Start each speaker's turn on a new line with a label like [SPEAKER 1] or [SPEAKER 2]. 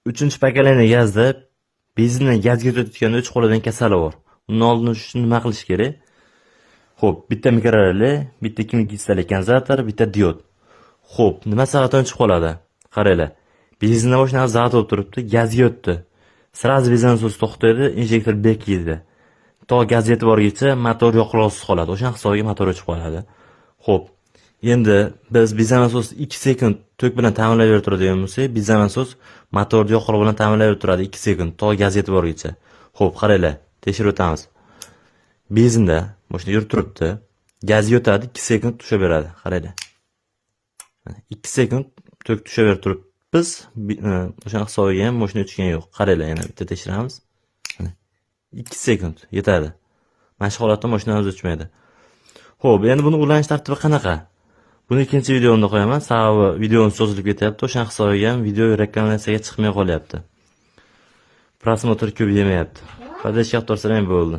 [SPEAKER 1] Uchinchi поколение gazda benzindan gazga o'tayotganda o'chib qoladigan kasali bor. Uni oldini olish uchun nima qilish kerak? Xo'p, bitta mikrorelе, bitta 2200 talik kondensator, bitta diod. Xo'p, nima sababdan o'chib qoladi? Qaranglar. Benzindan mashinamiz zavod bo'lib turibdi, gazga o'tdi. Сразу benzin nasosi to'xtaydi, injektor bekiydi. To gaz yetib borguncha motor yoqilg'isiz qoladi. O'sha hisobiga motor o'chib qoladi. Xo'p, endi biz benzin nasos 2 sekund tok bilan ta'minlab berib turadigan bo'lsak, benzin nasos motorni yoqilg'i bilan ta'minlab berib turadi 2 sekund, to gaz yetib borguncha. Xo'p, qaranglar, tekshirib o'tamiz. Benzinda mashina yurib turibdi. Gaz o'tadi, 2 sekund tushaveradi. Qaranglar. 2 sekund tok tushaverib turibmiz. O'sha hisobiga ham mashina o'chgan yo'q. Qaranglar, yana bitta tekshiramiz. Mana 2 sekund yetadi. Mana shu holatda mashinamiz o'chmaydi. Xo'p, endi buni ulanish tartibi qanaqa? Buni ikkinchi videomda qo'yaman, sababi videom cho'zilib ketyapti, o'sha hisobiga ham video rekomendatsiyaga chiqmay qolyapti. Просмотр ko'p yemayapti. Поддержка qilib tursalar ham bo'ldi.